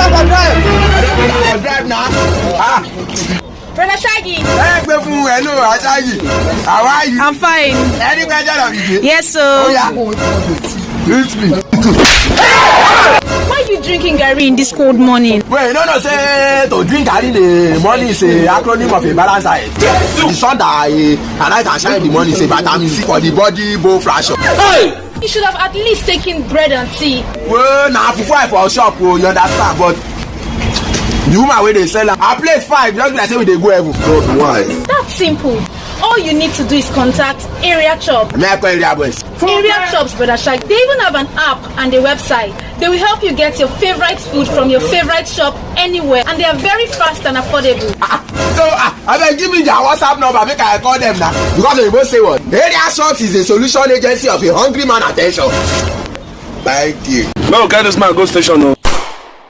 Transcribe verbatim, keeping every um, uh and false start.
Start for drive. I don put am for drive now. Ah. Brother Shaggy. Ẹ gbé fún, hello, Shaggy. How are you? I'm fine. Any question of you? Yes, sir. Oh, yeah. Reach me. Why you drinking garri in this cold morning? Well, you no know say to drink garri in the morning is a acronym of a balanced diet. The sun that, eh, arise and shine in the morning is a vitamin C for the body, bone fraction. Hey! You should have at least taken bread and tea. Well, na fufu I for shop, oh, you understand, but the woman wey dey sell am, her plate fine, just be like say we dey go heaven. God, why? That's simple. All you need to do is contact Area Chop. May I call area boys? Area Chops, Brother Shaggy. They even have an app and a website. They will help you get your favorite food from your favorite shop anywhere, and they are very fast and affordable. Ah, so, ah, abeg, give me their WhatsApp number, make I call them now. Because you both say what? Area Shops is a solution agency of a hungry man attention. Thank you. No, carry this man go station, no.